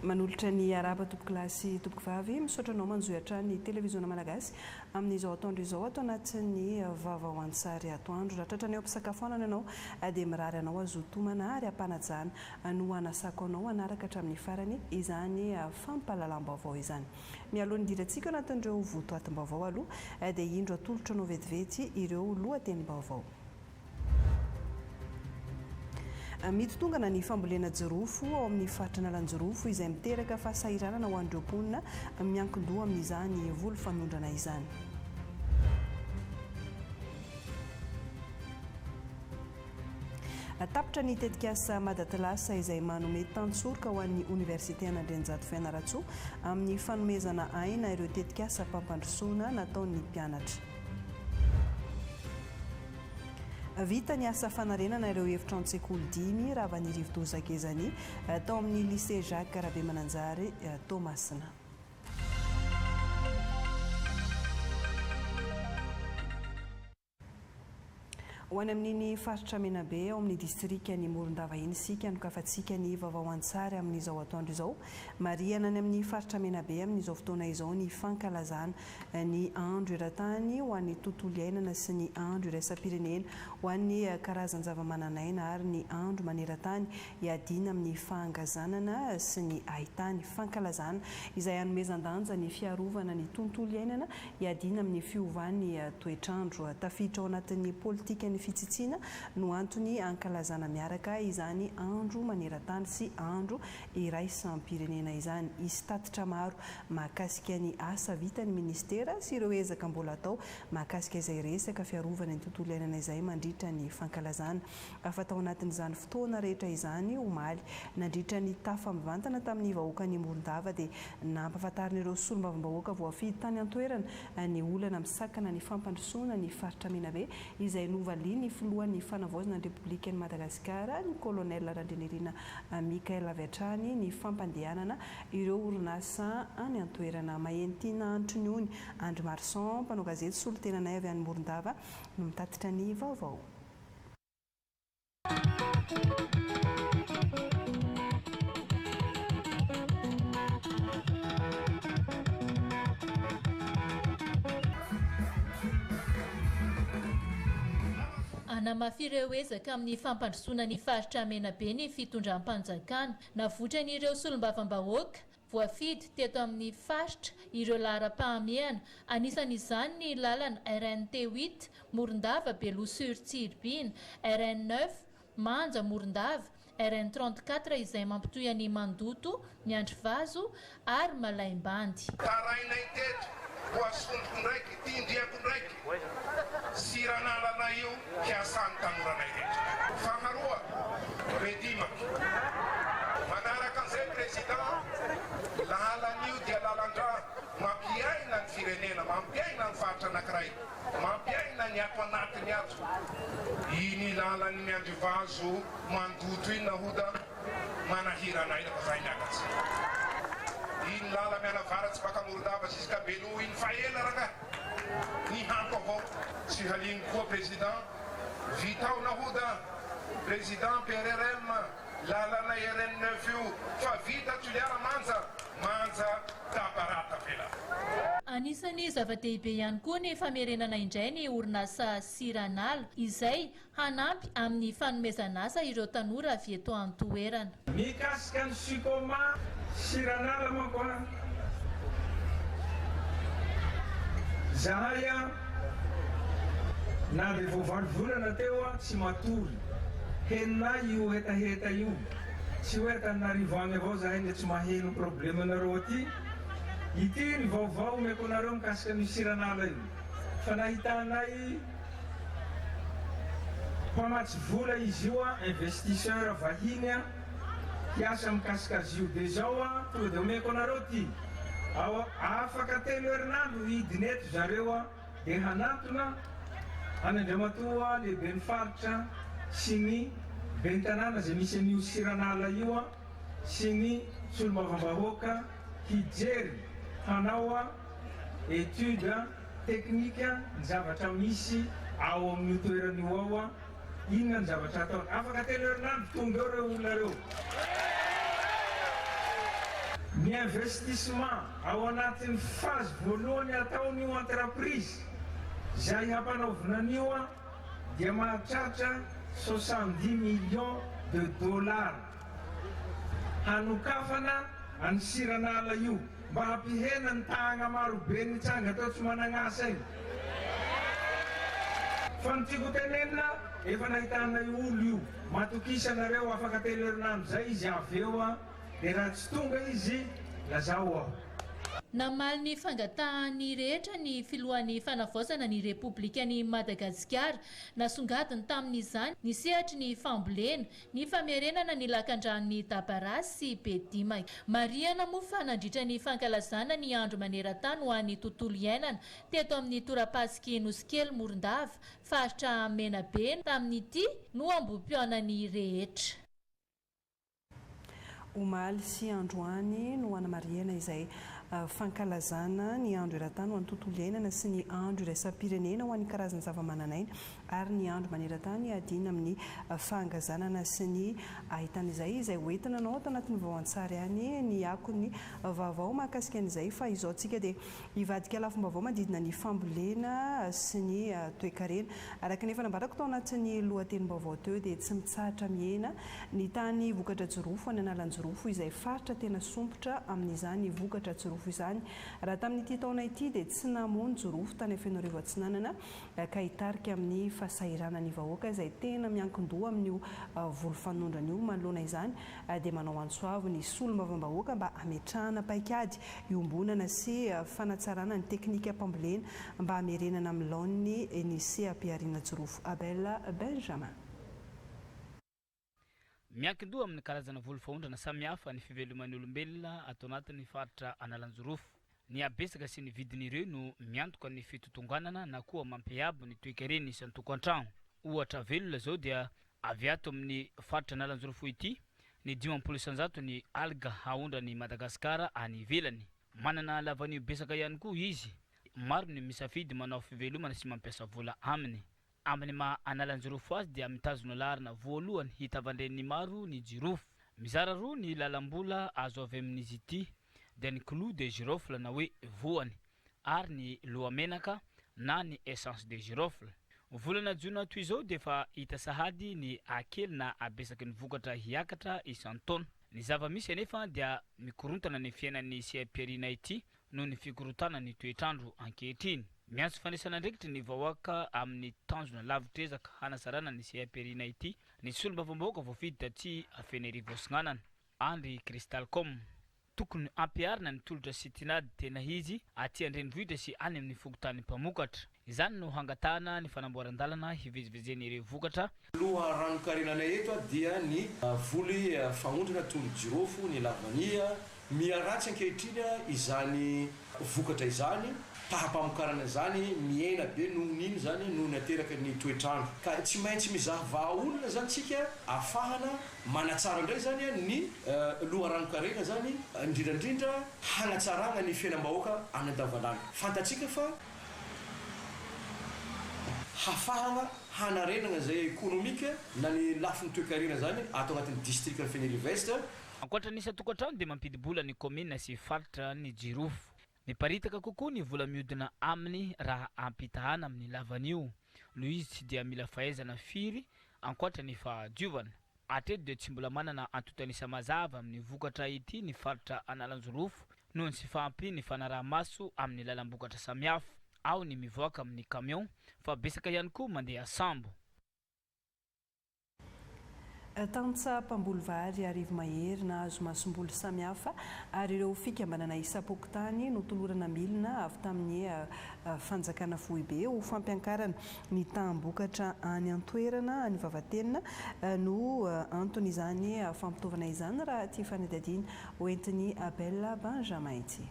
Manolotra ny arahaba tompokolahy sy tompokovavy, misaotra anao manjohy hatrany ny Televiziona Malagasy amin'izao atoandro izao ato anatin'ny vaovao an-tsary atoandro. Raha tratran'ny eo am-pisakafoanana ianao dia mirary anao hazoto homana ary am-panajana no hanasako anao hanaraka hatramin'ny farany izany fampahalalam-baovao izany. Mialoha ny hidirantsika ao anatin'ireo votoatim-baovao aloha dia indro atolotra anao vetivety ireo lohatenim-baovao. Mitotongana ny fambolena jirofo ao amin'ny faritra Analanjirofo izay miteraka fahasahiranana ho an'ireo mponina miankin-doha amin'izany voly fanondrana izany. Tapitra ny tetikasa Madatlas izay manome tantsoroka ho an'ny Oniversite an'Andrianjato Fianarantsoa amin'ny fanomezana aina ireo tetikasam-pampandrosoana nataon'ny mpianatra. Vita ny asa fanarenana ireo efitranon-tsekoly dimy ravan'ny rivodoza Gezani tao amin'ny Lycée Jacques Rabemananjary Toamasina. Ho any amin'iny faritra Menabe ao amin'ny distrikan'i Morondava iny isika nokafantsika ny vaovao an-tsary amin'izao atoandro izao. Marihana any amin'ny faritra Menabe amin'izao fotoana izao ny fankalazana ny andro eran-tany ho an'ny tontolo iainana sy ny andro iraisam-pirenena ho an'ny karazan-javamananaina ary ny andro maneran-tany hiadiana amin'ny fahangazanana sy ny haitany. Fankalazana izay hanomezan-danja ny fiarovana ny tontolo iainana Hiadiana amin'ny fiovan'ny toetr'andro. Tafiditra ao anatin'ny politikan'ny fitsitsiana no antony ankalazana miaraka izany andro maneran-tany sy andro iraisam-pirenena izany. Hisy tatitra maro mahakasika ny asa vitan'ny minisitera sy ireo ezaka mbola atao mahakasika izay resaka fiarovana ny tontolo iainana izay mandritra ny fankalazana. Fa tao anatin'izany fotoana rehetra izany omaly, nandritra ny tafa mivantana tamin'ny vahoakan'i Morondava dia nampahafantarin'ireo solombavambahoaka voafidy tany an-toerana ny olana misakana ny fampandrosoana ny faritra Menabe izay novalian'ny filohan'ny Fanavaozana ny Repoblikan'i Madagasikara, ny Colonel Randrianirina Michael avy hatrany ny fampandehanana ireo orinasa any an-toerana. Mahentiana Antriniony Andry Marson, mpanao gazety solontenanay avy any Morondava no mitatitra ny vaovao. Hanamafy ireo ezaka amin'ny fampandrosoana ny faritra Menabe ny fitondram-panjakana. Navoitran'ireo solombavambahoaka Voafidy teto amin'ny faritra ireo laharam-pahamehana, anisan'izany ny lalana RNT huit, Morondava Beloha sur Tsiribihina, RN neuf, Manja Morondava, RN 34 izay mampitohy an'i Mandoto, Miandrivazo ary Malaimbandy. Tarainay teto, voasondroko ndraiky, tindriako ndraiky, siran'alanay io hiasan'ny tanoranay rehetra. Faharoa, Bedimaky. Manaraka an'izay Président, lalana io dia lalan-drà mampiaina ny firenena, mampiaina ny faritra anankiray, mampiaina ny ato anatiny ato. Iny lalan'ny Miandrivazo mandoto iny Nahoda manahirana aina fa zahay miakatsa. Iny lala mianavaratsy baka Morondava jusqu'à Beloha iny fa ela rangahy. Nihanto avao. Tsy haligno koa Président Vitao Nahoda, Président PRRM, lalana RN neuf io fa vita Toliara Manja, Manja Dabara tavela. Anisan'ny zava-dehibe ihany koa ny famerenana indray ny orinasa Siranala izay Hanampy amin'ny fanomezan'asa ireo tanora avy eto an-toerana. Mikasika ny Sucoma Siranala manko an, zahay an, na dia vao valo volana teo an, tsy matory. Henonay io hetaheta io. Tsy hoe Antananarivo agny avao zahay no tsy maheno problème-nareo aty. Ity ny vaovao omeko anareo mikasika an'io Siranala io. Fa nahitanay. Mpamatsy vola izy io a, investisseur vahiny a, hiasa mikasika azy io. Dia izao a, tonga dia omeko anareo ity, ao afaka telo herinandro hidina eto zareo a, dia hanantona an' Andriamatoa lehiben'ny faritra sy ny ben'ny tanàna izay misy an'io Siranala io a, sy ny solombavambahoaka hijery hanao a étude Teknika ny zavatra misy ao amin'io toerana io ao an, inona ny zavatra ataony? Afaka telo herinandro tonga eo ireo olona ireo. Ny investissement ao anatin'ny phase voalohany ataon'io entreprise izay hampanaovina an'io dia mahatratra 70 millions de dollars hanokafana an'i Siranala io mba hampihena ny tahagna marobe nitsanga teo tsy managn'asa iny. Fa ny tiako tenenina efa nahitanay olo io, matokisa nareo afaka telo herinandro zay izy avy eo. Dia raha tsy tonga izy, lazao aho. Namaly ny fangatahan'ny rehetra ny filohan'ny Fanavaozana ny Repoblikan'i Madagasikara. Nasongadiny tamin'izany ny sehatry ny fambolena, ny famerenana ny lakandranon'i Dabarasy sy Bedimaky. Marihana moa fa nandritra ny fankalazana ny Andro maneran-tany ho an'ny tontolo iainana teto amin'ny torapasiky Nosikely Morondava, faritra Menabe tamin'ity no ambohipihaonan'ny rehetra. Omaly sy androany no hanamarihana izay fankalazana ny Andro eran-tany ho an'ny tontolo iainana sy ny Andro iraisam-pirenena ho an'ny karazana zavamananaina ary ny Andro maneran-tany hiadiana amin'ny fahangazanana sy ny ahitana izay izay hoentina anao ato anatin'ny vao an-tsary ihany ny akon'ny vaovao mahakasika an'izay fa izao tsika dia hivadika lafim-baovao manodidina ny fambolena sy ny toekarena. Araka ny efa nambarako tao anatin'ny lohatenim-baovao teo dia tsy mitsahatra mihena ny tany vokatra jirofo any Analanjirofo izay faritra tena sompitra amin'izany vokatra jirofo izany. Raha tamin'ity taona ity dia tsy namono jirofo tany Fenoarivo Atsinanana ka hitarika amin'ny fahasahiranan'ny vahoaka izay tena miankin-doha amin'io voly fanondrana io. Manoloana izany dia manao antso avo ny solombavambahoaka mba hametrahana paikady iombonana sy fanatsarana ny teknikam-pambolena mba hamerenana amin'ny laoniny ny seha-pihariana jirofo. Abel Benjamin. Miankin-doha amin'ny karazana voly faondrana samihafa ny fiveloman'ny olombelona ato anatin'ny faritra Analanjirofo. Ny habetsaka sy ny vidin'ireo no miantoka ny fitotonganana na koa mampiabo ny toekaren'ny isan-tokantrano. Ohatra velona izao dia avy ato amin'ny faritra Analanjirofo ity ny 50% ny alga haondran'i Madagasikara any ivelany. Manana lavanio betsaka ihany koa izy. Maro ny misafidy manao fivelomana sy mampiasa vola aminy. Amin'ny maha Analanjirofo azy dia mitazona laharana voalohany hitavan-dren'ny maro ny jirofo. Mizara roa ny lalam-bola azo avy amin'izy ity dia ny clou de girofle na hoe voany ary ny lohamenaka na ny essence de girofle. Volana jona toy izao dia efa hita sahady ny hakely na habesaky ny vokatra hiakatra isan-taona. Ny zava-misy anefa dia mikorontana ny fiainan'ny seha-pihariana ity noho ny fikorontanan'ny toetr'andro ankehitriny. Miantso fandraisan'andraikitry ny vahoaka amin'ny tanjona lavitr'ezaka hanasarana ny seha-pihariana ity ny solombavambahoaka voafidy taty Fenerivo Atsinanana, Andry Cristalcom. Tokony hampiharina ny tolotra sy tinady tena izy aty an-drenivohitra sy any amin'ny fokontany mpamokatra. Izany no hangatahana ny fanamboaran-dalana hivezivezen'ireo vokatra. Loharanon-karenanay eto dia ny voly faondrana toy ny jirofo, ny lavania. Miharatsy ankehitriny izany vokatra izany, taham-pamokarana izany mihena be noho ny ino izany, noho ny ateraky ny toetr'andro. Ka tsy maintsy mizaha vahaolana izany tsika ahafahana manatsara indray izany ny loharanon-karena izany, indrindra indrindra hanatsarana ny fiainam-bahoaka any andavanandro. Fantatsika fa. Hafahana hanarenana izay ekonomika na ny lafiny toekarena izany ato anatin'ny distrikan'i Fenerive Est. Ankoatra ny isan-tokantrano dia mampidi-bola ny kaominina sy faritra ny jirofo. Miparitaka kokoa ny vola mihodina aminy raha ampitahana amin'ny lavanio noho izy tsy dia mila fahaizana firy ankoatra ny fahadiovana. Hatreto dia tsy mbola manana antontan'isa mazava amin'ny vokatra ity ny faritra Analanjirofo noho ny tsy fahampian'ny fanaraha-maso amin'ny lalam-bokatra samihafa. Ao ny mivoaka amin'ny camion fa betsaka ihany koa mandeha sambo. Tantsaha mpamboly vary arivo mahery nahazo masomboly samihafa ary ireo fikambanana isam-pokontany notolorana milina avy tamin'ny fanjakana foibe ho fampiankarana ny taham-bokatra any an-toerana any Vavatenina no anton'izany fampitaovana izany raha ity fanadihadiana hoentin'i Abel Benjamin ity.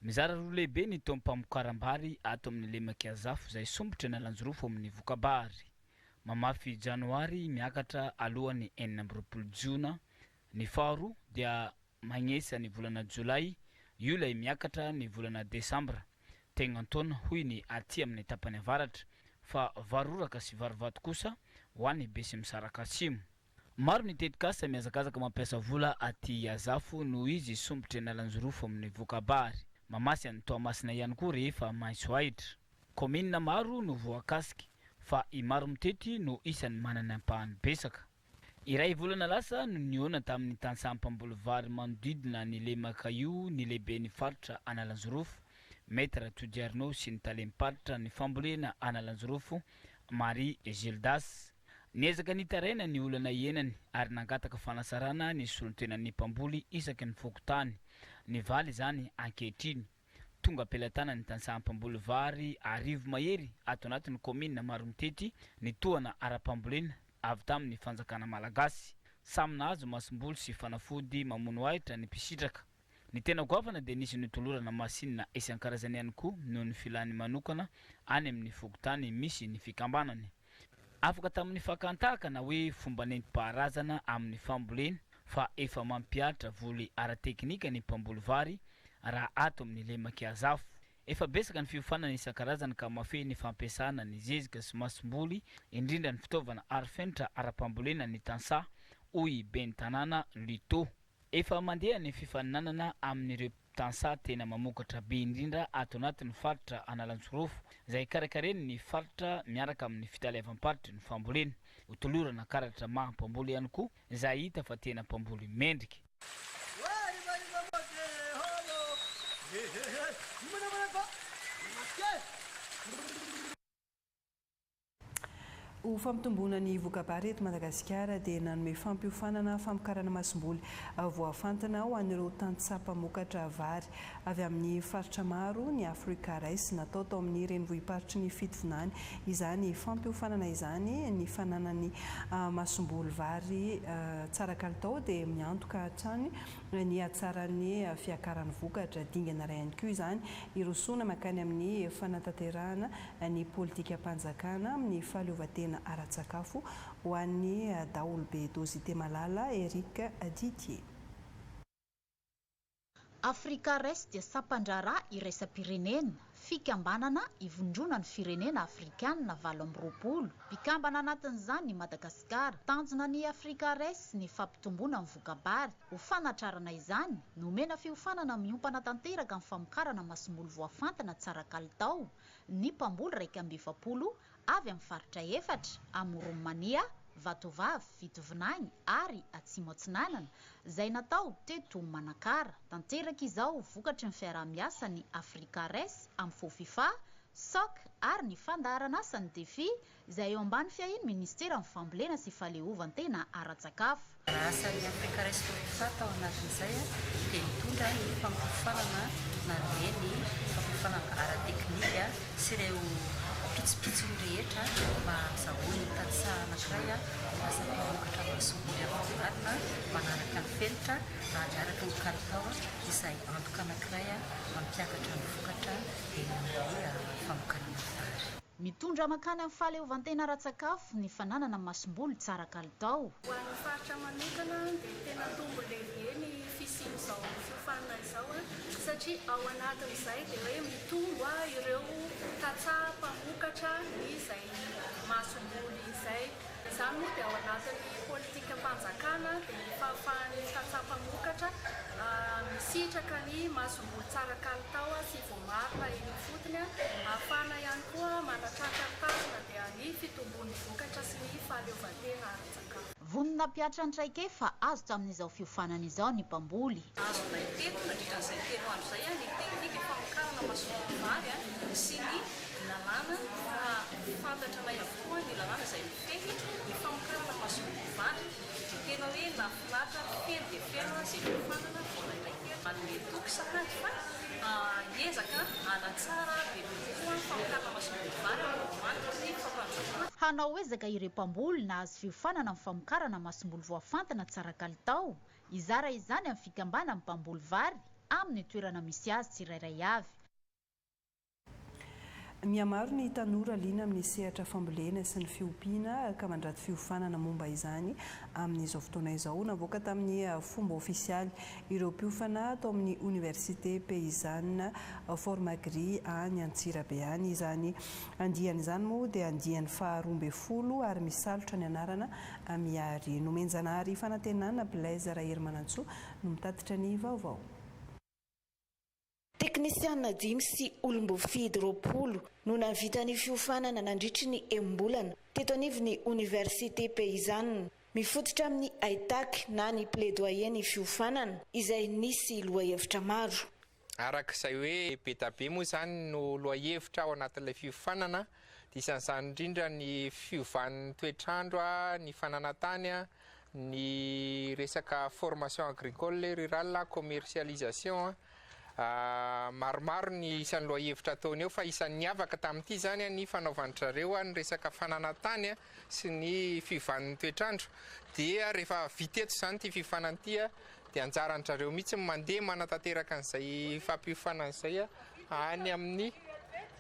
Mizara roa lehibe ny taom-pamokaram-bary ato amin'ny lemak'i Azafo izay sompitra Analanjirofo amin'ny voka-bary. Mamafy janoary miakatra alohan'ny 26 jona ny faharoa dia magnesa ny volana jolay, io ilay miakatra ny volana desambra tegnan-taona hoy ny aty amin'ny tapany avaratra fa vary roraka sy vary vato kosa ho an'ny Besimisaraka atsimo. Maro ny tetikasa mihazakazaka mampiasa vola aty Iazafo noho izy sompitry Analanjirofo amin'ny voka-bary. Mamasy an'i Toamasina ihany koa rehefa maitso ahitra. Kaominina maro no voakasika fa i Maromitety no isan'ny manana ampahany betsaka. Iray volana lasa no nihaona tamin'ny tantsaha mpamboly vary manodidina ny lemaka io ny lehiben'ny faritra Analanjirofo, Maître Tody Arnaud sy ny talem-paritra ny fambolena Analanjirofo, Marie Gildas. Niezaka nitaraina ny olana iainany ary nangataka fanasarana ny solontenan'ny mpamboly isaky ny fokontany. Nivaly izany ankehitriny. Tonga am-pelatanan'ny tantsaha mpamboly vary 1000 mahery ato anatin'ny kaominina Maromitety ny tohana ara-pambolena avy tamin'ny fanjakana malagasy. Samy nahazo masomboly sy fanafody mamono ahitra ny mpisitraka. Ny tena goavana dia nisy notolorana masinina isan-karazany ihany koa noho ny filany manokana any amin'ny fokontany misy ny fikambanany. Afaka tamin'ny fakan-tahaka na hoe fomba nentim-paharazana amin'ny fambolena fa efa mampihatra voly ara-teknika ny mpamboly vary raha ato amin'ny lemak'i Azafo. Efa betsaka ny fiofanana isan-karazany ka mafehy ny fampiasana ny zezika sy masomboly indrindra ny fitaovana arofenitra ara-pambolena ny tantsaha, hoy ben'ny tanàna Luto. Efa mandeha ny fifaninanana amin'ireo tantsaha tena mamokatra be indrindra ato anatin'ny faritra Analanjirofo, izay karakaren'ny faritra miaraka amin'ny fitaleavam-paritry ny fambolena. Hotolorana karatra maha mpamboly ihany koa izay hita fa tena mpamboly mendrika. Ho fampitomboana ny voka-bary eto Madagasikara dia nanome fampiofanana famokarana masomboly voafantina ho an'ireo tantsaha mpamokatra vary avy amin'ny faritra maro ny Africa Rice. Natao tao amin'ny renivohi-paritry ny Fitovinany izany fampiofanana izany. Ny fananany masomboly vary tsara kalitao dia miantoka hatrany ny hatsaran'ny fiakaran'ny vokatra. Dingana iray ihany koa izany hirosoana mankany amin'ny fanatanterahana ny politikam-panjakana amin'ny fahaleovantena ara-tsakafo ho an'ny daholobe. Dosite Malala, Eric Didier. Africa Rice dia sampan-draharaha iraisam-pirenena, fikambanana ivondronan'ny firenena afrikanina 28. Mpikambana anatin'izany i Madagasikara. Tanjona ny Africa Rice ny fampitomboana ny voka-bary. Ho fanatrarana izany, nomena fiofanana miompana tanteraka amin'ny famokarana masomboly voafantina tsara kalitao ny mpamboly 41 avy amin'ny faritra efatra, Amoron'i Mania, Vatovavy, Fitovinany ary Atsimo Atsinanana, izay natao teto Manakara. Tanteraka izao vokatry ny fiaraha-miasa ny Africa Rice amin'ny FOFIFA, SOC ary ny fandaharan'asan'ny Defi izay eo ambany fiahian'ny ministeran'ny fambolena sy fahaleovantena ara-tsakafo. Raha asan'ny Africa Rice FOFIFA tao anatin'izay dia nitondra ny fampiofanana nanome ny fampiofanana ara-teknika sy ireo pitsopitsony rehetra mba hahazahoan'ny tantsaha anankiray lasa mpamokatra masomboly afa-boarina manaraka ny fenitra ary araka ny kalitao izay antoka anankiray mampiakatra ny vokatra eny amin'ny famokarana vary. Mitondra mankany amin'ny fahaleovantena ara-tsakafo ny fananana masomboly tsara kalitao. Ho an'ny faritra manokana dia tena tombony lehibe ny fisian'izao fiofanana izao satria ao anatin'izay dia hoe mitombo ireo tantsaha mpamokatra izay masomboly izay. Izany moa dia ao anatin'ny politikam-panjakana dia ny fahafahan'ny tantsaha mpamokatra misitraka ny masomboly tsara kalitao sy voamarina eny ifotony, ahafahana ihany koa manatratra ny tanjona dia ny fitombon'ny vokatra sy ny fahaleovantena ara-tsakafo. Vonona hampihatra ny traikefa azo tamin'izao fiofanana izao ny mpamboly. Azonay teto nandritra an'izay 3 andro izay ny teknika famokarana masomboly vary sy ny lalàna fa fantatra anay avokoa ny lalàna izay mifehy ny famokarana masomboly vary dia tena hoe nahafinaritra feno dia feno izay fiofanana voarainay teto. Manome toky sahady fa hiezaka hanatsara bebe kokoa ny famokarana masomboly vary ao antoky ny fampandrosoana. Hanao ezaka ireo mpamboly nahazo fiofanana amin'ny famokarana masomboly voafantina tsara kalitao, hizara izany amin'ny fikambanan'ny mpamboly vary amin'ny toerana misy azy tsirairay avy. Mihamaro ny tanora liana amin'ny sehatra fambolena sy ny fiompiana ka mandrato fiofanana momba izany amin'izao fotoana izao. Navoaka tamin'ny fomba ofisialy ireo mpiofana tao amin'ny Oniversite Paysanne Formagri any Antsirabe any. Izany andiany izany moa dia andiany faha 12 ary misalotra ny anarana Mihary. Nomenjanahary Fanantenana Blaise Raherimanantsoa no mitatitra ny vaovao. Teknisianina dimy sy olom-boafidy 20 no nahavita ny fiofanana nandritry ny enim-bolana teto anivon'ny Oniversite Paysanne. Mifototra amin'ny haitaky na ny plaidoyer ny fiofanana, izay nisy lohahevitra maro. Araka izay hoe be da be moa izany no lohahevitra ao anatin'ilay fiofanana, dia isan'izany indrindra ny fiovan'ny toetr'andro, ny fananan-tany, ny resaka formation agricole et rurale, commercialisation, maromaro ny isan'ny lohahevitra ataony eo fa isan'ny niavaka tamin'ity izany ny fanaovan-dry zareo ny resaka fananan-tany sy ny fiovan'ny toetr'andro. Dia rehefa vita eto izany ity fiofanana ity dia anjaran-dry zareo mihitsy ny mandeha manatanteraka an'izay fampiofanana izay any amin'ny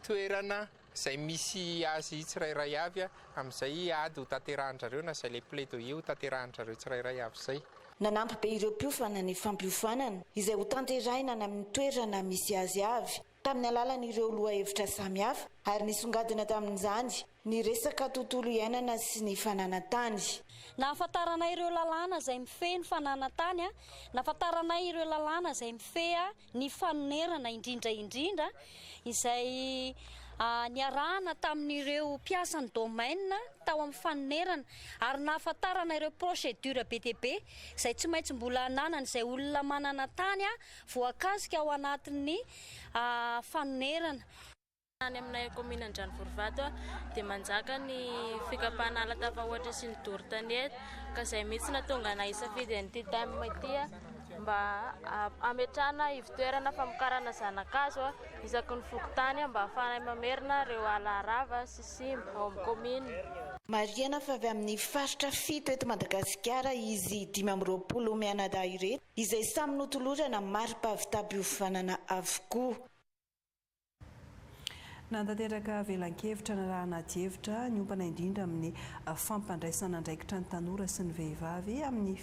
toerana izay misy azy tsirairay avy amin'izay ady ho tanterahin-dry zareo na izay ilay plaidoyer ho tanterahin-dry zareo tsirairay avy izay. Nanampy be ireo mpiofana ny fampiofanana izay ho tanterahina any amin'ny toerana misy azy avy tamin'ny alalan'ireo lohahevitra samihafa ary nisongadina tamin'izany ny resaka tontolo iainana sy ny fananan-tany. Nahafantaranay ireo lalàna izay mifehy ny fananan-tany, nahafantaranay ireo lalàna izay mifehy ny fanonerana indrindra indrindra izay niarahana tamin'ireo mpiasan'ny domaine tao amin'ny fanonerana ary nahafantarana ireo procédure be dia be izay tsy maintsy mbola ananan'izay olona manana tany voakasika ao anatin'ny fanonerana. Any aminay kaominina Andranovorivato dia manjaka ny fikapana ala tafahoatra sy ny doro tanety ka izay mihitsy nahatonga anay hisafidy an'ity thème ity mba hametrahana ivotoerana famokarana zana-kazo isaky ny fokontany mba hahafahanay mamerina ireo ala rava sy simba ao amin'ny kaominina. Marihana fa avy amin'ny faritra fito eto Madagasikara izy 25 mianadahy ireto izay samy notolorana mari-pahavitam-piofanana avokoa. Nanatanteraka velan-kevitra narahana adihevitra niompana indrindra amin'ny fampandraisana andraikitra ny tanora sy ny vehivavy amin'ny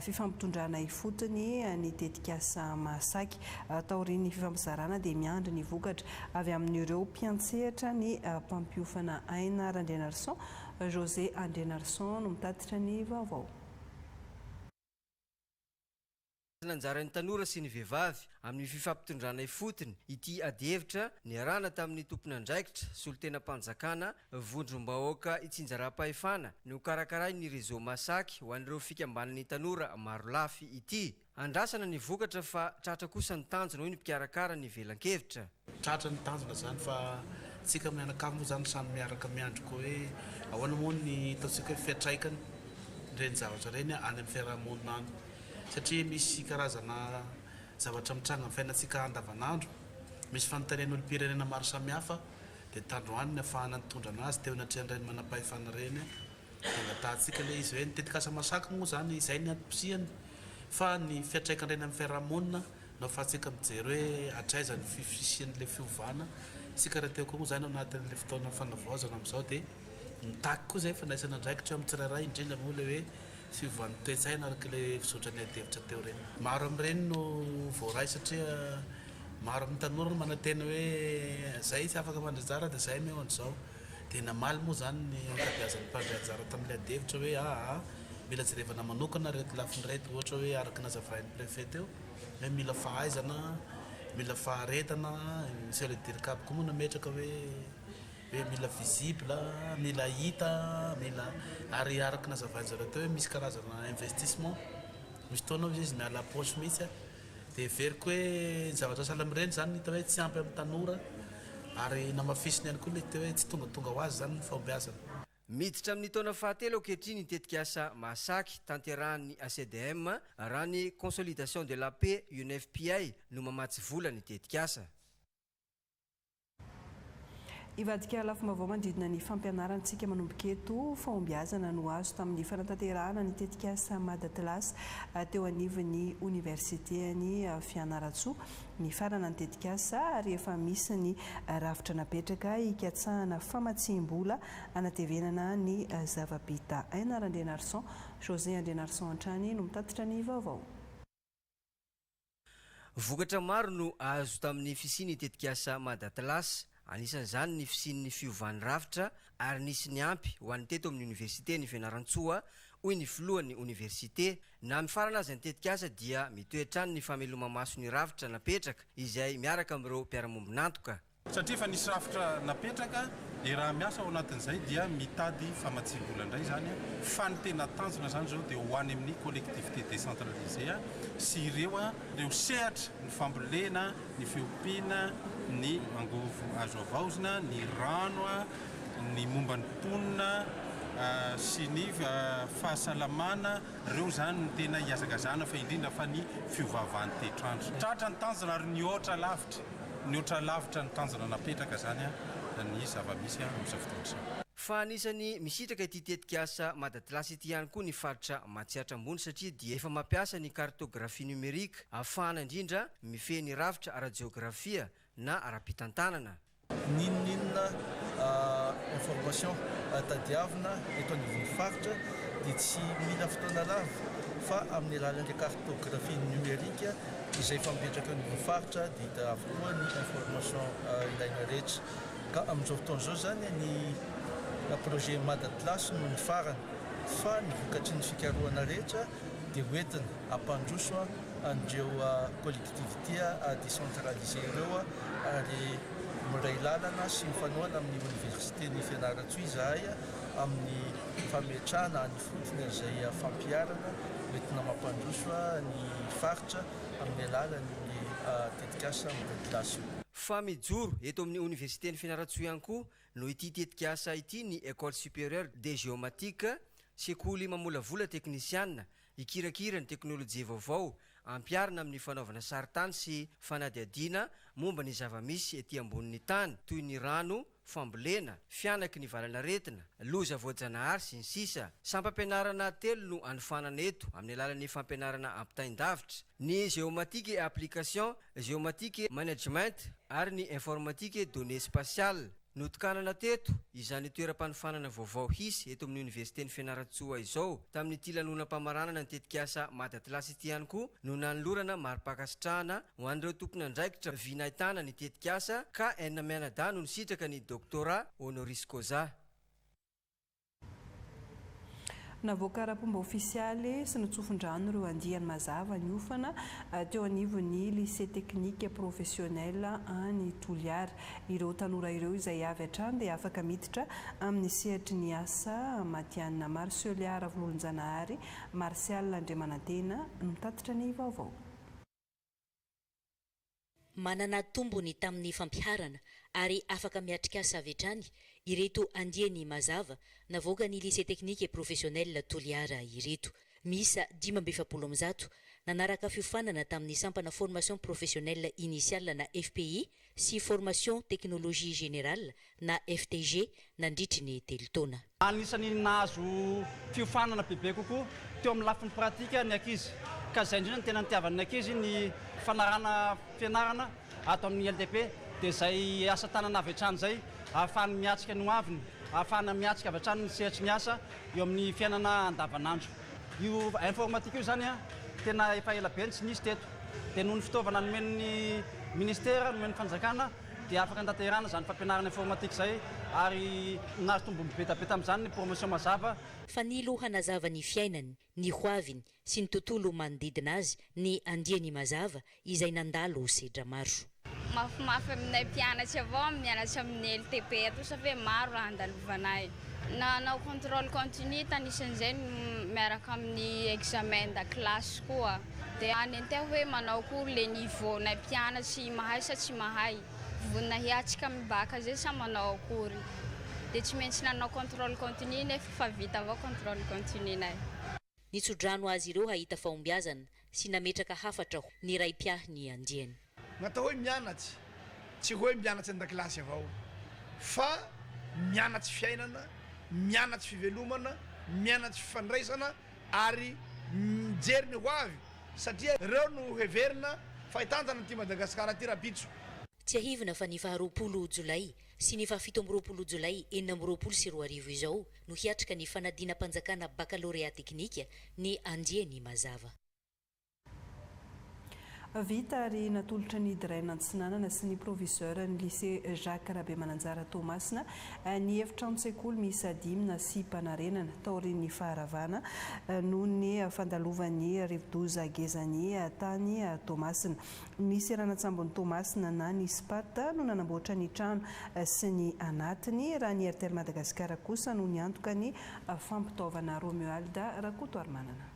fifampitondrana ifotony ny tetikasa Mahasaky. Taorian'ny fifampizarana dia miandry ny vokatra avy amin'ireo mpiantsehatra ny mpampiofana Aina Randrianarison. José Andrianarison no mitatitra ny vaovao. Anjaran'ny tanora sy ny vehivavy amin'ny fifampitondrana ifotony ity adihevitra niarahana tamin'ny tompon'andraikitra, solontenam-panjakana, vondrom-bahoaka itsinjaram-pahefana nokarakarain'ny Réseau Masaky ho an'ireo fikambanan'ny tanora marolafy ity. Andrasana ny vokatra fa tratra kosa ny tanjona hoy ny mpikarakara ny velan-kevitra. Tratra ny tanjona zany fa tsika mianakavy moa zany samy miaraka miandry koa hoe ahoana moa ny ataontsika hoe fiantraikany ireny zavatra ireny any amin'ny fiarahamonina any satria misy karazana zavatra mitranga amin'ny fiainantsika andavanandro, misy fanontanian'olom-pirenena maro samihafa dia tandroany ny afahana nitondra anazy teo anatrehan'ireny manampahefana ireny. Dia angatahantsika ilay izy hoe ny tetikasa Masaky moa izany izay ny antom-pisiany fa ny fiantraikany ireny amin'ny fiarahamonina no ahafahantsika mijery hoe hatraiza ny fisian'ilay fiovana. Isika rahateo koa moa izany ao anatin'ilay fotoana fanavaozana amin'izao dia mitaky koa izay fandraisana andraikitra eo amin'ny tsirairay indrindra moa ilay hoe fiovan'ny toe-tsaina araka ilay fizotran'ny adihevitra teo ireny. Maro amin'ireny no voaray satria maro amin'ny tanora no manantena hoe izay tsy afaka mandray anjara dia izay omeo an'izao. Dia namaly moa izany ny ankabeazan'ny mpandray anjara tamin'ilay adihevitra hoe aa mila jerevana manokana ireto lafiny ireto, ohatra hoe araka ny nazavain'ny préfet teo hoe mila fahaizana, mila faharetana, monsieur le dircab koa moa nametraka hoe hoe mila visible, mila hita, mila ary araka ny nazavain-jareo teo hoe misy karazana investissement, misy fotoana hozy izy miala poche mihitsy. Dia heveriko hoe ny zavatra sahala amin'ireny izany no hita hoe tsy ampy amin'ny tanora ary namafisiny ihany koa ilay teo hoe tsy tongatonga ho azy izany ny fahombiazana. Miditra amin'ny taona fahatelo ankehitriny ny tetikasa Mahasaky tanterahan'ny ACDM raha ny Consolidation de la Paix UNFPA no mamatsy vola ny tetikasa. Hivadika lafim-baovao manodidina ny fampianarana isika manomboka eto. Fahombiazana no azo tamin'ny fanatanterahana ny tetikasa Madatlas teo anivon'ny oniversitean'i Fianarantsoa. Nifarana ny tetikasa ary efa misy ny rafitra napetraka hikatsahana famatsiam-bola hanatevenana ny zava-bita. Aina Randrianarison, José Andrianarison hatrany no mitatitra ny vaovao. Vokatra maro no azo tamin'ny fisian'ny tetikasa Madatlas, anisan'izany ny fisian'ny fiovan'ny rafitra ary nisy niampy ho an'ny teto amin'ny oniversiten'i Fianarantsoa, hoy ny filohan'ny oniversite. Na mifarana aza ny tetikasa dia mitohy hatrany ny fameloma-maso ny rafitra napetraka izay miaraka amin'ireo mpiara-mombon'antoka. Satria efa nisy rafitra napetraka dia raha miasa ao anatin'izay dia mitady famatsiam-bola indray izany fa ny tena tanjona izany izao dia ho any amin'ny collectivité décentralisée sy ireo ireo sehatra ny fambolena, ny fiompiana, ny angovo azo havaozina, ny rano, ny momba ny mponina sy ny fahasalamana, ireo izany no tena hihazakazahana fa indrindra fa ny fiovaovan'ny toetr'andro. Tratra ny tanjona ary nihoatra lavitra. Nihoatra lavitra ny tanjona napetraka izany ny zava-misy amin'izao fotoana izao. Fa anisan'ny misitraka ity tetikasa Madatlas ity ihany koa ny faritra Matsiatra Ambony satria dia efa mampiasa ny cartographie numérique ahafahana indrindra mifehy ny rafitra ara-jeografia na ara-pitantanana. N'inon'inona information tadiavina eto anivon'ny faritra dia tsy mila fotoana lava fa amin'ny alalan'ilay cartographie numérique izay efa mipetraka eo anivon'ny faritra dia hita avokoa ny information ilaina rehetra. Ka amin'izao fotoana izao izany ny projet Madatlas no nifarana fa ny vokatry ny fikarohana rehetra dia hoentina hampandroso an'ireo collectivité décentralisée ireo ary miray lalana sy mifanohana amin'ny oniversiten'i Fianarantsoa izahay amin'ny fametrahana any ifotony an'izay fampiharana hoentina mampandroso ny faritra amin'ny alalan'ny tetikasa Madatlas io. Fa mijoro eto amin'ny oniversiten'i Fianarantsoa ihany koa noho ity tetikasa ity ny Ecole Supérieure de Géomatique, sekoly mamolavola teknisiana hikirakira ny teknolojia vaovao ampiharina amin'ny fanaovana sarintany sy fanadihadiana momba ny zava-misy ety ambonin'ny tany, toy ny rano, fambolena, fihanaky ny valanaretina, loza voajanahary, sy ny sisa Sampam-pianarana telo no anofanana eto amin'ny alalan'ny fampianarana ampitain-davitra, ny Géomatique et application, Géomatique et management ary ny Informatique et données spatiales. Notokanana teto izany toeram-panofanana vaovao hisy eto amin'ny Oniversiten'i Fianarantsoa izao. Tamin'ity lanonam-pamaranana ny tetikasa Madatlas ity ihany koa no nanolorana mari-pankasitrahana ho an'ireo tompon'andraikitra vy nahitana ny tetikasa ka enina mianadahy no nisitraka ny Doctorat honoris causa. Navoaka ara-pomba ofisialy sy notsofin-drano ireo andiany mazava niofana teo anivon'ny Lycée Technique Professionnel any Toliara. Ireo tanora ireo izay avy hatrany dia afaka miditra amin'ny sehatry ny asa matihanina. Marcelia Ravololonjanahary, Martial Andriamanantena no mitatitra ny vaovao. Manana tombony tamin'ny fampiharana ary afaka miatrik'asa avy hatrany ireto andiany mazava navoakan'ny Lycée Technique et Professionnel Toliara ireto. Miisa 145 nanaraka fiofanana tamin'ny sampana Formation Professionnelle Initiale na FPI sy Formation Technologie Générale na FTG nandritry ny telo taona. Anisan'ny nahazo fiofanana bebe kokoa teo amin'ny lafiny pratika ny ankizy ka izay indrindra no tena nitiavan'ny ankizy ny fanarahana fianarana ato amin'ny LTP dia izay asa tanana avy hatrany izay ahafahany miatrika ny hoaviny, ahafahana miatrika avy hatrany ny sehatry ny asa eo amin'ny fiainana andavanandro. Io informatique io izany tena efa ela be no tsy nisy teto dia noho ny fitaovana nomen'ny ministera, nomen'ny fanjakana dia afaka notanterahana izany fampianarana informatique izay ary nahazo tombony be dia be tamin'izany ny promotion mazava. Fanilo hanazava ny fiainany, ny hoaviny sy ny tontolo manodidina azy ny andiany Mazava izay nandalo sedra maro. Mafimafy aminay mpianatry avao mianatra amin'ny LTP ato satria maro raha andalovanay. Nanao controle continu tanisan'izay miaraka amin'ny examen dakilasy koa. Dia anenteo hoe manao akory le niveau nay mpianatry mahay sa tsy mahay, vonona hiatrika amin'ny bac zay sa manao akory. Dia tsy maintsy nanao controle continu nefa fa vita avao controle continu nay. Nitso-drano azy ireo hahita fahombiazana sy nametraka hafatra ho ny ray mpiahy ny andiany. Ny atao hoe mianatry, tsy hoe mianatry an-dakilasy avao. fa mianatsy fiainana, mianatsy fivelomana, mianatsy fifandraisana ary mijery ny ho avy satria ireo no heverina fa hitantana an'ity Madagasikara ity rahampitso. Tsiahivina fa ny faharoapolo jolay sy ny fahafito amby roapolo jolay 2026 izao no hiatrika ny fanadinam-panjakana bakalorea teknika ny andiany Mazava. Vita ary natolotra ny Drain Antsinanana sy ny Proviseur ny Lycée Jacques Rabemananjara Toamasina ny efitranon-tsekoly miisa dimy nasiam-panarenana taorian'ny faharavana noho ny fandalovan'ny rivodoza Gezani tany Toamasina. Ny seranan-tsambon'i Toamasina na ny Spat no nanamboatra ny trano sy ny anatiny, raha ny Airtel Madagascar kosa no niantoka ny fampitaovana. Romuald Rakotoarimanana.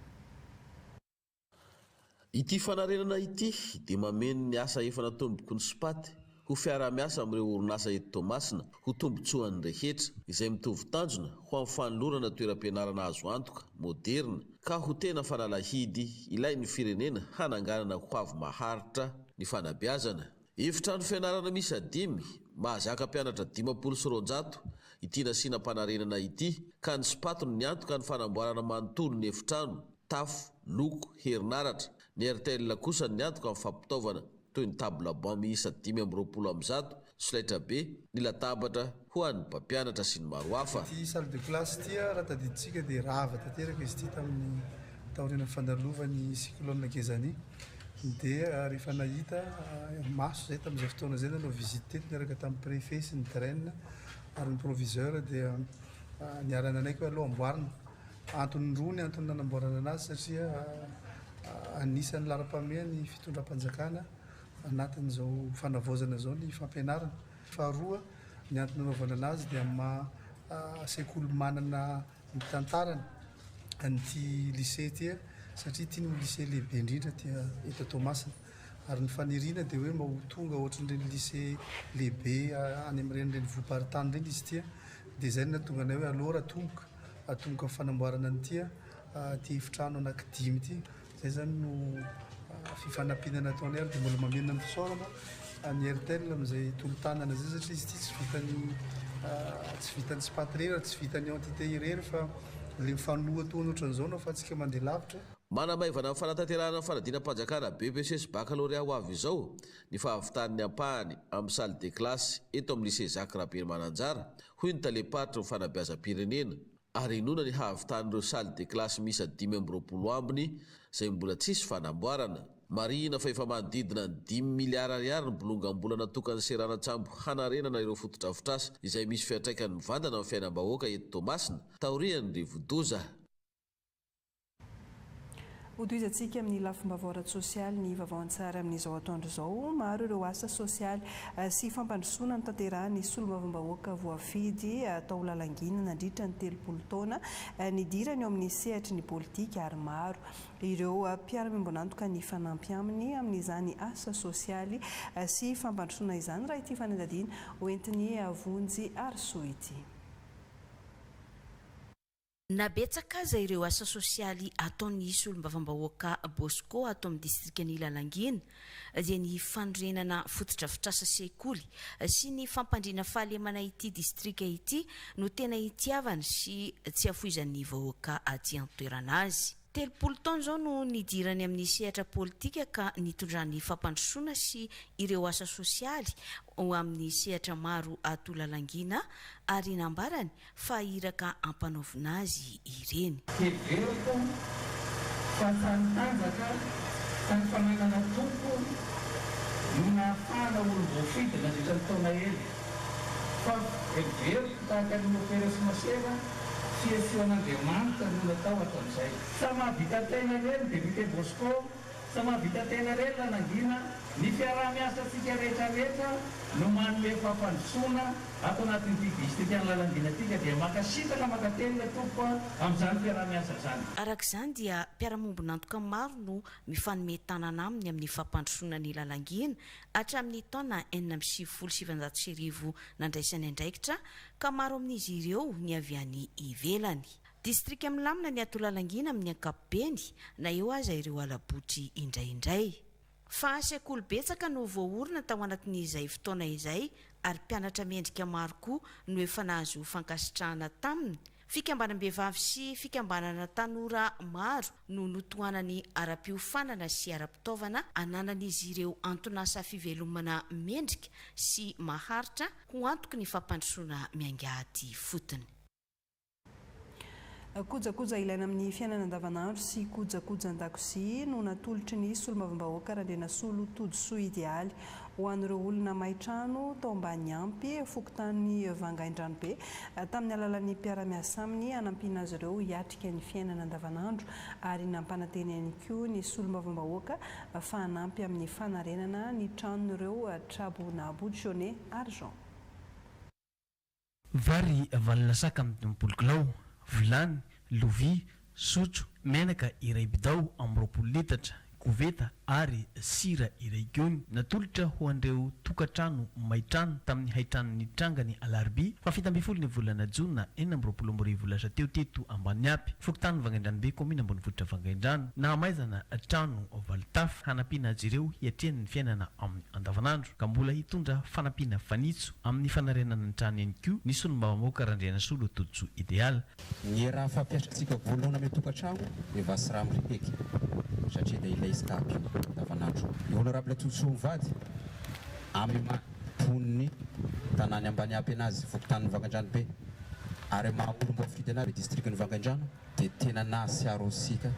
Ity fanarenana ity dia mameno ny asa efa natomboky ny Spat ho fiaraha-miasa amin'ireo orinasa eto Toamasina ho tombontsoan'ny rehetra, izay mitovy tanjona ho amin'ny fanolorana toeram-pianarana azo antoka, moderina, ka ho tena fanalahidy ilain'ny firenena hananganana hoavy maharitra ny fanabeazana. Efitrano fianarana miisa dimy, mahazaka mpianatra 250 ity nasiana am-panarenana ity, ka ny Spat no niantoka ny fanamboarana manontolo ny efitrano, tafo, loko, herinaratra. Ny Airtel kosa niantoka ny fampitaovana, toy ny table banc miisa 125, solaitrabe, ny latabatra ho an'ny mpampianatra sy ny maro hafa. Ity salle de classe ity raha tadidintsika dia rava tanteraka izy ity tamin'ny taorian'ny fandalovan'ny cyclone Gezani. Dia rehefa nahita maso izay tamin'izay fotoana izay nanao visite teto niaraka tamin'ny préfet sy ny DREN ary ny proviseur dia niara-nanaiky hoe aleo amboarina. Antony roa ny antony nanamboarana anazy satria anisan'ny laharam-pahamehana ny fitondram-panjakana anatin'izao fanavaozana izao ny fampianarana. Faharoa, ny antony nanaovana anazy dia amin'ny maha sekoly manana ny tantarany an'ity lycée ity satria ity no lycée lehibe indrindra aty eto Toamasina ary ny faniriana dia hoe mba ho tonga ohatran'ireny lycée lehibe any amin'ireny renivohi-paritany ireny izy ity dia izay no nahatonga anay hoe aleo raha atomboka atomboka ny fanamboarana an'ity ity efitrano anankidimy ity. Izay izany no fifanampiana nataonay ary dia mbola mamerina ny fisaorana an'i Airtel amin'izay tolo-tanana izay satria izy ity tsy vitan'ny tsy vitan'ny Spat irery ary tsy vitan'ny entité irery fa ilay mifanohatohana ohatran'izao no ahafahantsika mandeha lavitra. Manamaivana ny fanatanterahana ny fanadinam-panjakana BEPC sy Baccalauréat ho avy izao ny fahavitan'ny ampahany amin'ny salle de classe eto amin'ny Lycée Jacques Raberimananjara, hoy ny talem-paritry ny fanabeazam-pirenena. Ary inoana ny hahavitan'ireo salle de classe miisa 25 ambiny izay mbola tsisy fanamboarana. Marihina fa efa manodidina ny dimy miliara ariary ny bolongam-bola natokan'ny seranan-tsambo hanarenana ireo fotodrafitrasa izay misy fiantraikany mivantana amin'ny fiainam-bahoaka eto Toamasina taorian'ny rivodoza. Hotohizantsika amin'ny lafim-baovao ara-tsosialy ny vaovao an-tsary amin'izao atoandro izao. Maro ireo asa sosialy sy fampandrosoana notanterahin'ny solombavambahoaka voafidy tao Lalangina nandritra ny 30 taona nidirany eo amin'ny sehatry ny politika ary maro ireo mpiara-miombon'antoka nifanampy aminy amin'izany asa sosialy sy fampandrosoana izany raha ity fanadihadiana hoentin'i Vonjy Harisoa ity. Na betsaka aza ireo asa sosialy ataon'ny solombavambahoaka Bosco ato amin'ny distrikan'i Lalangina dia ny fanorenana fotodrafitrasa sekoly sy ny fampandriana fahalemana ity distrika ity no tena itiavany sy tsy afoizan'ny vahoaka aty an-toerana azy. 30 taona izao no nidirany amin'ny sehatra politika ka nitondrany fampandrosoana sy ireo asa sosialy ho amin'ny sehatra maro ato Lalangina ary nambarany fa iraka ampanaovina azy ireny. Heveriko fa tany tanjaka, tany fananana tompo no nahafahana olom-boafidy nandritra ny taona ela. Fa heveriko tahaka ny mopera sy masera, fihetsihan'Andriamanitra no natao hatramin'izay. Sa mahavita tena irery ny député Bosco? Sa mahavita tena irery raha nangina? Ny fiaraha-miasantsika rehetra rehetra no manome fampandrosoana ato anatin'ity distrikan'i Lalangina ity ka dia mankasitraka mankatelina tompoko a amin'izany fiaraha-miasa izany. Araka izany dia mpiara-mombon'antoka maro no mifanome tanana aminy amin'ny fampandrosoana ny Lalangina hatramin'ny taona 1996 nandraisany andraikitra ka maro amin'izy ireo ny avy any ivelany. Distrika milamina ny ato Lalangina amin'ny ankapobeny na eo aza ireo hala-botry indraindray. Fa sekoly betsaka no voaorina tao anatin'izay fotoana izay ary mpianatra mendrika maro koa no efa nahazo fankasitrahana taminy. Fikambanam-behivavy sy fikambanana tanora maro no notohanany ara-piofanana sy ara-pitaovana ananan'izy ireo anton'asa fivelomana mendrika sy maharitra ho antoky ny fampandrosoana miainga aty ifotony. Kojakoja ilaina amin'ny fiainana andavanandro sy kojakojan-dakozia no natolotry ny solombavambahoaka Randrianasolo Todisoa Idealy ho an'ireo olona may trano tao Ambaniampy, fokontany Vangaindranobe, tamin'ny alalan'ny mpiara-miasa aminy hanampiana azy ireo hiatrika ny fiainana andavanandro ary nampanantena ihany koa ny solombavambahoaka fa hanampy amin'ny fanarenana ny tranon'ireo trabona Bouchonnet Argent. Vary valo saka amin'ny 50 kilao, vilany, lovia, sotro, menaka iray bidao amin'ny 20 litatra, koveta ary sira iray gony. Natolotra ho an'ireo tokantrano may trano tamin'ny haintrano nitranga ny alarobia faha 17 ny volana jona 2026 lasa teo teto Ambaniampy, fokontany Vangaindranobe, kaominina ambonivohitra Vangaindrano. Nahamaizana trano valo tafo hanampiana azy ireo hiatrehany ny fiainana amin'ny andavanandro ka mbola hitondra fanampiana fanitso amin'ny fanarenana ny trano ihany koa ny solombavambahoaka Randrianasolo Todisoa Ideal. Ny raha fampiasantsika voalohany amin'ny tokantragno dia vasy rano ripeky satria dia ilay izy tapy andavanandro. Ny honorable Todisoa mivady amin'ny maha mponin'ny tanàn'i Ambaniampy anazy, fokontanin'i Vangaindranobe ary maha olom-boafidy anazy distrikan'i Vangaindrano dia tena nahatsiaro antsika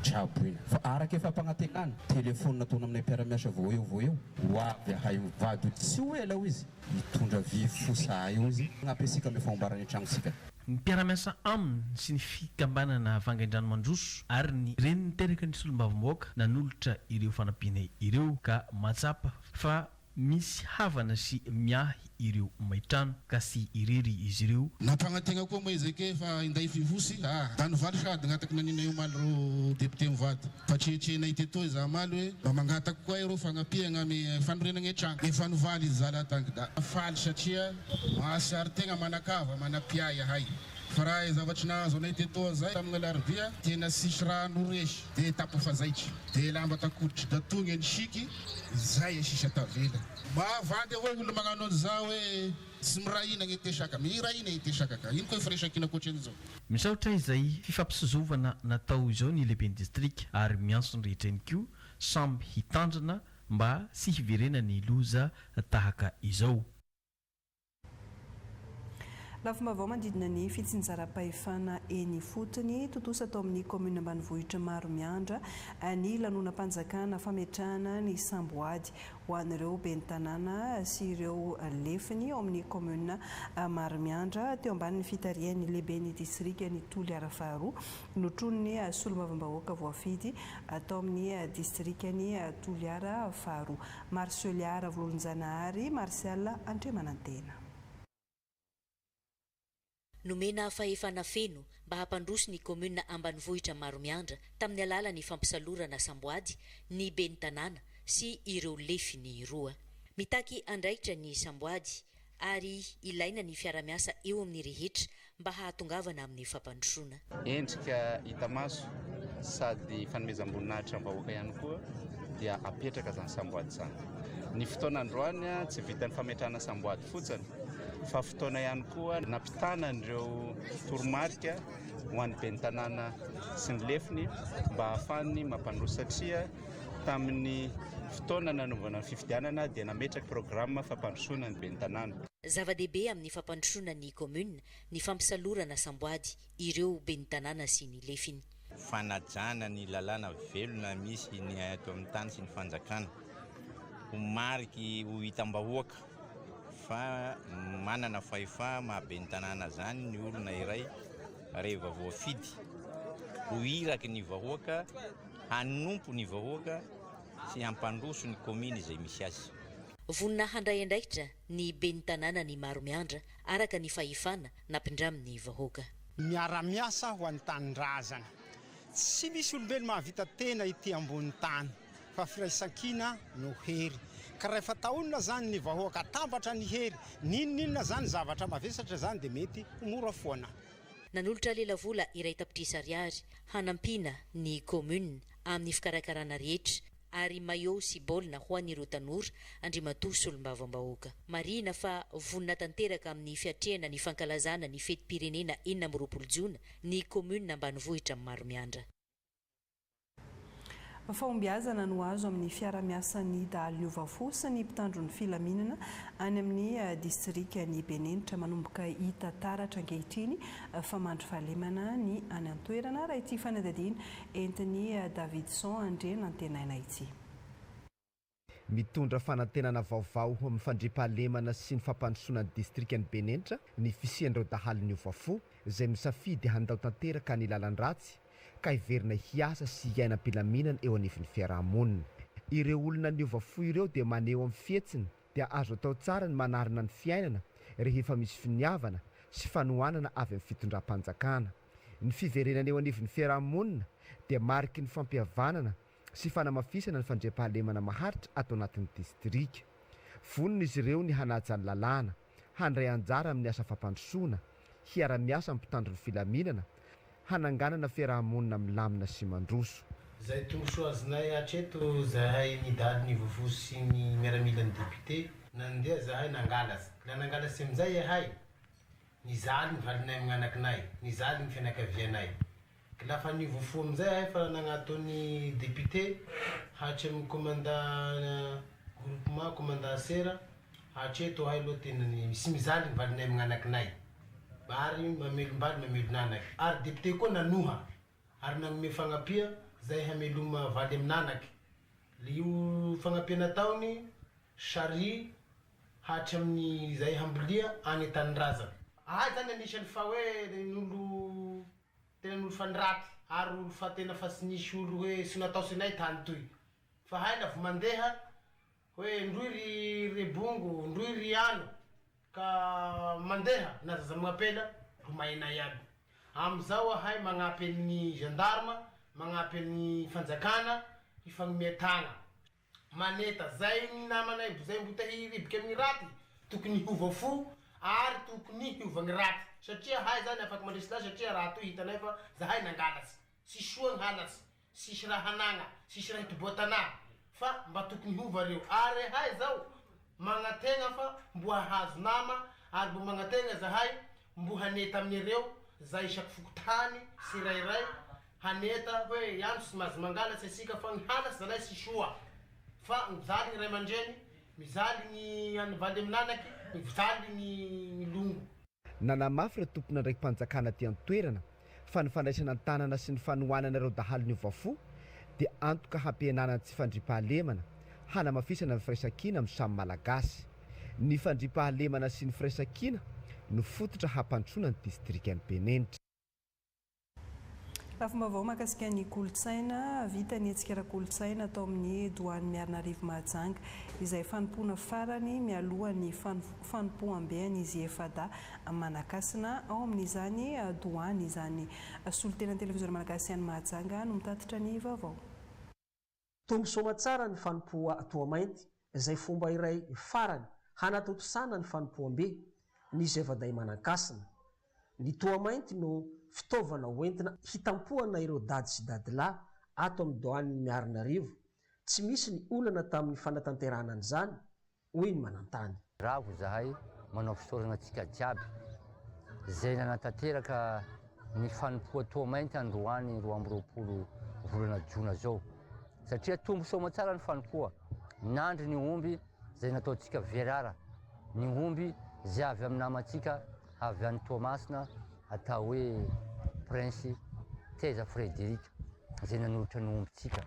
traboina. Fa araka efa fampanantenana, telephone nataona aminay mpiara-miasa vao eo vao eo, ho avy ahay mivady io tsy ho ela hoy izy, hitondra vy fosa ahay hoy izy, hagnampy antsika amin'ny fagnombarana ny tragnontsika. Ny mpiara-miasa aminy sy ny fikambanana Vangaindrano Mandroso ary ny reny niteraka ny solombavambahoaka nanolotra ireo fanampiana ireo ka mahatsapa fa misy havana sy miahy ireo may trano ka tsy irery izy ireo. Nampagnantegna koa moa izy ke fa hinday fihosy ah da nivaly sady nagataky naninay omaly reo député mivady fa tretrenay tetoy za omaly hoe mba mangataky koa ireo fagnampiagna amy fanorenagne tragno efa nivaly izy zalahy tagny da faly satria mahasiaro tegna manakava manampiahy ahay fa raha zavatry nahazo anay tetoa zay tamigny alarobia tena sisy rano resy de tapa fazaitry de lamba takoditry da togny ny siky zay sisa tavela. Mahavandy avao olo magnano an'izao hoe tsy miray hina gny tesaka, miray hina i tesaka ka ino koa firesakina ankoatran'izao. Misaotra izay fifampisozovana natao izao ny lehiben'ny distrika ary miantso ny rehetra ihany koa samy hitandrina mba tsy hiverenan'ny loza tahaka izao. Lafim-baovao manodidina ny fitsinjaram-pahefana eny ifotony. Tontosa tao amin'ny kaominina ambanivohitra Maromiandra ny lanonam-panjakana fametrahana ny samboady ho an'ireo ben'ny tanàna sy ireo lefiny ao amin'ny kaominina Maromiandra teo ambanin'ny fitarihan'ny lehiben'ny distrikan'i Toliara faharoa notronin'ny solombavambahoaka voafidy tao amin'ny distrikan'i Toliara faharoa Marcelia Ravololonjanahary Martial Andriamanantena. Nomena fahefana feno mba hampandroso ny kaominina ambanivohitra Maromiandra tamin'ny alalan'ny fampisalorana samboady ny ben'ny tanàna sy ireo lefiny roa. Mitaky andraikitra ny samboady ary ilaina ny fiara-miasa eo amin'ny rehetra mba hahatongavana amin'ny fampandrosoana. Endrika hita maso sady fanomezam-boninahitra ny vahoaka ihany koa dia apetraka izany samboady izany. Ny fotoana androany tsy vitan'ny fametrahana samboady fotsiny fa fotoana ihany koa nampitana an'ireo toromarika ho an'ny ben'ny tanàna sy ny lefiny mba hahafahany mampandroso satria tamin'ny fotoana nanaovana ny fifidianana dia nametraka programa fampandrosoana ny ben'ny tanàna. Zava-dehibe amin'ny fampandrosoana ny commune ny fampisalorana samboady ireo ben'ny tanàna sy ny lefiny. Fanajana ny lalàna velona misy ny eto amin'ny tany sy ny fanjakana ho mariky ho hitam-bahoaka fa manana fahefa maha ben'ny tanàna zany ny olona iray rehefa voafidy ho iraky ny vahoaka hanompo ny vahoaka sy hampandroso ny kaominy izay misy azy. Vonona handray andraikitra ny ben'ny tanànan'i Maromiandra araka ny fahefana nampindramin'ny vahoaka. Miara-miasa ho an'ny tanindrazana. Tsy misy olombelo mahavita tena ety ambony tany fa firaisankina no hery. Ka rahefa taonina zany ny vahoaka atambatra ny hery, n'inon'inona zany zavatra mavesatra zany dia mety ho mora foana. Nanolotra lelavola iray tapitrisa ariary hanampiana ny commune amin'ny fikarakarana rehetra. ary maillot sy baolina ho an'ireo tanora, Andriamatoa Solombavambahoaka. Marihina fa vonona tanteraka amin'ny fiatrehana ny fankalazana ny fetim-pirenena 26 jona ny kaominina ambanivohitra Maromiandra. Fahombiazana no azo amin'ny fiara-miasan'ny dahalo niova fo sy ny mpitandro ny filaminana any amin'ny distrikan'i Benenitra. Manomboka hita taratra ankehitriny fa mandry fahalemana ny any an-toerana, raha ity fanadihadiana entin'i Davidson Andrianantenaina ity. Mitondra fanantenana vaovao ho amin'ny fandriampahalemana sy ny fampandrosoana ny distrikan'i Benenitra ny fisian'ireo dahalo niova fo izay misafidy handao tanteraka ny lalan-dratsy ka hiverina hiasa sy hiaina am-pilaminana eo anivon'ny fiaraha-monina. Ireo olona niova fo ireo dia maneho amin'ny fihetsiny dia azo atao tsara ny manarina ny fiainana rehefa misy finiavana sy fanohanana avy amin'ny fitondram-panjakana. Ny fiverenana eo anivon'ny fiaraha-monina dia mariky ny fampihavanana sy fanamafisana ny fandriampahalemana maharitra ato anatin'ny distrika. Vonona izy ireo ny hanaja ny lalàna, handray anjara amin'ny asa fampandrosoana, hiara-miasa amin'ny mpitandro ny filaminana, hananganana fiaraha-monina milamina sy mandroso. Zay tombosoa azonay hatreto zahay nidaly ny vovozo sy ny miaramilan'ny député nandeha zahay nangalatsy la nangalatsy amizay ahay nijaly ny valinay mignanakinay nijaly ny fianakavianay K lafa niova fo amizay ahay fa nagnato ny député hatry amy commandant groupement commandant sera hatreto ahay aloha tena sy mijaly ny valinay mignanakinay ary mamelombaly mamelonanaky ary député koa nanoha ary nagnome fagnampia zay hameloma valy aminanaky le io fagnampia nataony charrie hatry amin'ny zay hambolia any an-tanindrazana. Ahay zany anisany fa hoe ny olo tena ny olo fa niraty ary olo fa tena fa tsy nisy olo hoe tsy nataotsy anay tany toy fa hay la vo mandeha hoe ndroy ry rebongo ndroy ry ano ka mandeha na zaza magnapela romainay aby amizao ahay magnapy an'ny gendarme magnapy an'ny fanjakana hifanomea tagna Maneta, zay ny namanay zay mbo te hiriboky amin'ny raty tokony hiova fo ary tokony hiova ny raty satria hay zany afaky mandresy lahy satria raha toy hitanay fa zahay nangalatsy tsy soa ny halatsy tsisy raha hanagna tsisy raha hitoboha tanà fa mba tokony hiova reo ary ahay zao magnategna fa mbo hahazo nama ary mbo magnategna zahay mbo haneta amin'ireo zay isaky fokontany tsirairay Haneta hoe iano tsy mahazo mangalatsy asika fa ny halatsy zalahy tsy soa fa mijaly ny ray aman-dreny, mijaly ny any vady amin'anaky, mijaly ny longo. Nanamafy ireo tompon'andraiki-panjakana aty an-toerana fa ny fandraisana an-tanana sy ny fanohanana ireo dahalo niova fo dia antoka hampihenana ny tsy fandriampahalemana, hanamafisana ny firaisankina amin'ny samy Malagasy. Ny fandriampahalemana sy ny firaisankina no fototra hampandrosoana ny distrikan'i Benenitra. Lafim-baovao mahakasika ny kolontsaina, vita ny hetsika ara-kolontsaina tao amin'ny Doany Miarinarivo Mahajanga, izay fanompoana farany mialoha ny fanompoambe an'izy efa-dahy manan-kasina ao amin'izany Doany izany. Solontenan'ny Televiziona Malagasy any Mahajanga no mitatitra ny vaovao. Tombo soamatsara ny fanompoa Toamainty izay fomba iray farany hanatontosana ny fanompoambe ny zeva-dahy manan-kasina. Ny Toamainty no fitaovana hoentina hitampohana ireo dady sy dadilahy ato amin'ny Doanin'i Miarinarivo. Tsy misy ny olana tamin'ny fanatanterahana an'izany hoy ny manantany. Ravo zahay manao fisaorana antsika jiaby zay nanatanteraka ny fanompoa Toamainty androany 22 volana jona zao satria tombo soamatsara ny fanompoa nandry ny omby zay nataontsika verara ny omby zay avy amin'ny namantsika avy any Toamasina atao hoe Prince Teza Frederic zay nanolotra ny ombintsika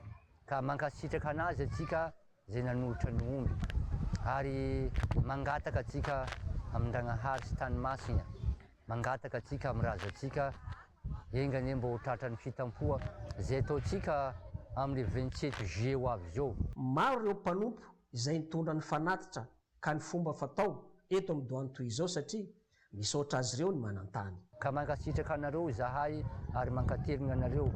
ka mankasitraka anazy atsika izay nanolotra ny omby, ary mangataka antsika amin-dRagnahary sy tany masigna, mangataka antsika amin'ny razantsika, enga anie mba ho tratran'ny fitampoha izay ataontsika amin'ny le 27 juillet ho avy izao. Maro ireo mpanompo izay nitondra ny fanatitra ka ny fomba fatao eto amin'ny doany toy izao satria Misaotra azy ireo ny manan-tany. Ka mankasitraka anareo izahay ary mankatelina anareo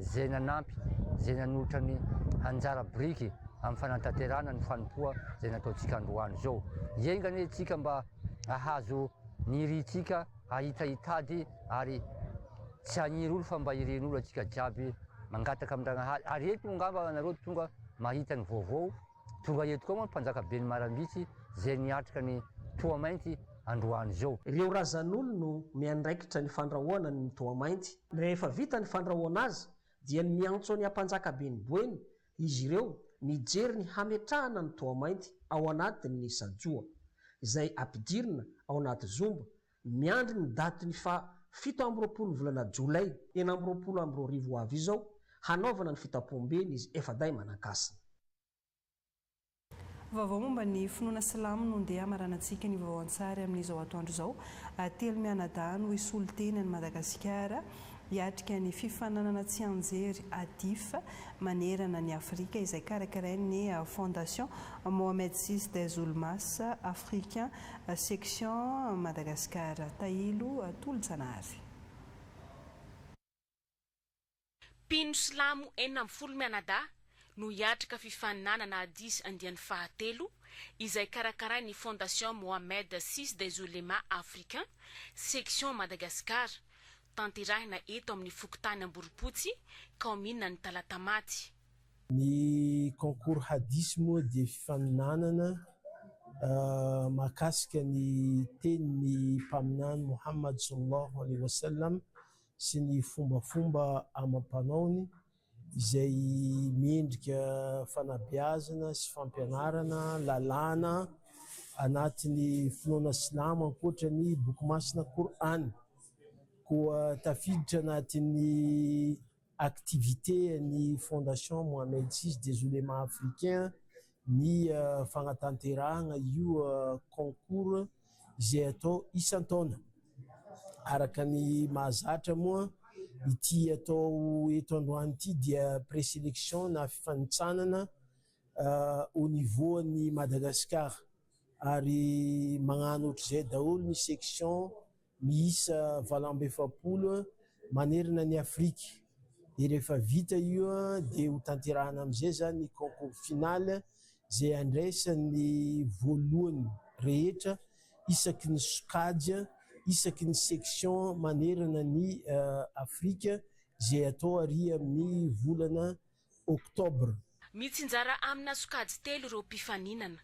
izay nanampy, izay nanolotra ny anjara biriky amin'ny fanatanterahana ny fanompoa izay nataontsika androany izao. Enga anie isika mba hahazo ny irintsika, hahita hitady ary tsy haniry olo fa mba irin'olo antsika jiaby mangataka amin-dragnahary ary eto angamba anareo tonga. mahita ny vaovao. Tonga eto koa moa ny mpanjaka ben'ny Marambitsy izay niatrika ny Toamainty androany izao. Ireo razan'olo no miandraikitra ny fandrahoana ny toamainty. Rehefa vita ny fandrahoana azy dia ny miantso ny ampanjaka ben'i Boeny izy ireo mijery ny hametrahana ny toamainty ao anatin'ny sajoa, izay ampidirina ao anaty zomba, miandry ny datin'ny faha 27 volana jolay 2026 ho avy izao hanaovana ny fitampoam-ben'izy izy efa-dahy manan-kasina. Vaovao momba ny finoana silamo no ndeha hamaranantsika ny vaovao an-tsary amin'izao atoandro izao. Telo mianadahy no hisolo tena an'i Madagasikara hiatrika ny fifaninanana tsianjery Adif manerana an'i Afrika izay karakarain'ny Fondation Mohamed VI des Oulemas Africains Section Madagascar. Tahilo Tolojanahary. Mpino silamo 16 mianadahy no hiatrika fifaninanana Hadith andiany fahatelo izay karakarain'ny Fondation Mohammed VI des Oulémas Africains, Section Madagascar, tanterahina eto amin'ny fokontany Amborompotsy, kaomininan'i Talatamaty. Ny concours Hadith moa dia fifaninanana mahakasika ny tenin'ny Mpaminany Mohammad Sallallahu Alaihi Wasallam sy ny fombafomba amam-panaony izay miendrika fanabeazana sy fampianarana lalàna anatin'ny finoana silamo ankoatra ny boky masina Kor'any. Koa tafiditra anatin'ny activité ny Fondation Mohamed VI des Oulémas Africains ny fagnatanterahagna io concours izay atao isan-taona. Araka ny mahazatra moa, ity atao eto androany ity dia présélection na fifanintsanana au niveau an'i Madagascar ary magnano ohatr'izay daholo ny section miisa 48 manerana an'i Afrika. Dia rehefa vita io dia ho tanterahana amin'izay izany ny concours final izay andraisan'ny voalohany rehetra isaky ny sokajy, isaky ny section manerana ny Afrika izay atao ary amin'ny volana Oktobra. Mitsinjara amina sokajy telo ireo mpifaninana,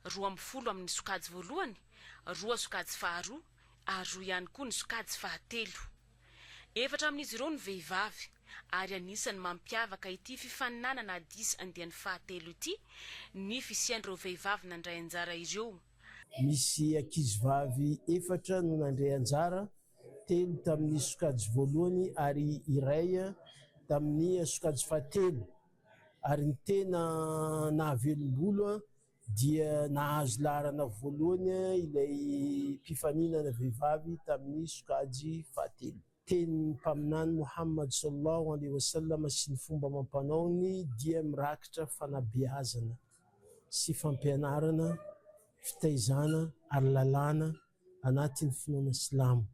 12 amin'ny sokajy voalohany, roa sokajy faharoa ary roa ihany koa ny sokajy fahatelo. Efatra amin'izy ireo no vehivavy ary anisan'ny mampiavaka ity fifaninanana Addis andiany fahatelo ity ny fisian'ireo vehivavy nandray anjara ireo. Misy ankizivavy efatra no nandray anjara, telo tamin'ny sokajy voalohany ary iray tamin'ny sokajy fahatelo. Ary ny tena nahavelom-bolo dia nahazo laharana voalohany ilay mpifaninana vehivavy tamin'ny sokajy fahatelo. Tenin'ny Mpaminany Mohammad Sallallahu Alaihi Wasallam sy ny fomba amam-panaony dia mirakitra fanabeazana sy fampianarana, fitaizana ary lalàna anatin'ny finoana silamo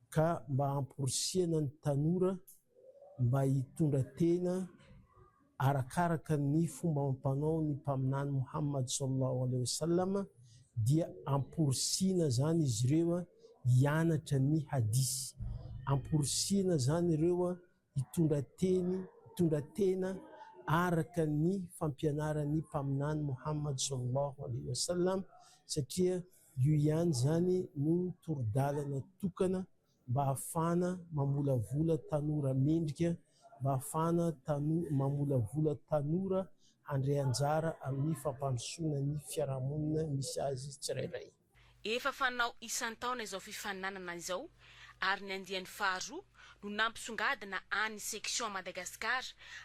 ka mba hamporisihana ny tanora mba hitondra tena arakaraka ny fomba amam-panao ny Mpaminany Mohammad Sallallahu Alaihi Wasallam dia amporisihina izany izy ireo hianatra ny hadith, amporisihina izany ireo hitondra teny, hitondra tena araka ny fampianaran'ny Mpaminany Mohammad Sallallahu Alaihi Wasallam satria io ihany izany no toro-dalana tokana mba hahafahana mamolavola tanora mendrika, mba hahafahana mamolavola tanora handray anjara amin'ny fampandrosoana ny fiarahamonina misy azy tsirairay. Efa fanao isan-taona izao fifaninanana izao ary ny andiany faharoa no nampisongadina any Section Madagascar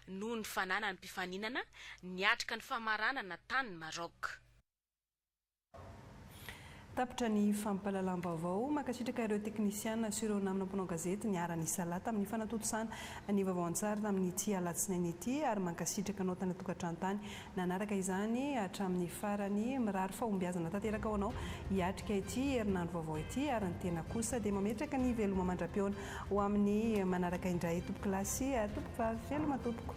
noho ny fananany mpifaninana niatrika ny famaranana tany Maroc. Tapitra ny fampahalalam-baovao. Mankasitraka ireo teknisiana sy ireo namana mpanao gazety niara-nisalahy tamin'ny fanatontosana ny vaovao an-tsary tamin'ity alatsinainy ity ary mankasitraka anao tany an-tokantrano tany nanaraka izany hatramin'ny farany. Mirary fahombiazana tanteraka ho anao hiatrika ity herinandro vaovao ity ary ny tena kosa dia mametraka ny veloma mandra-pihaona ho amin'ny manaraka indray tompokolahy sy tompokovavy. Veloma tompoko.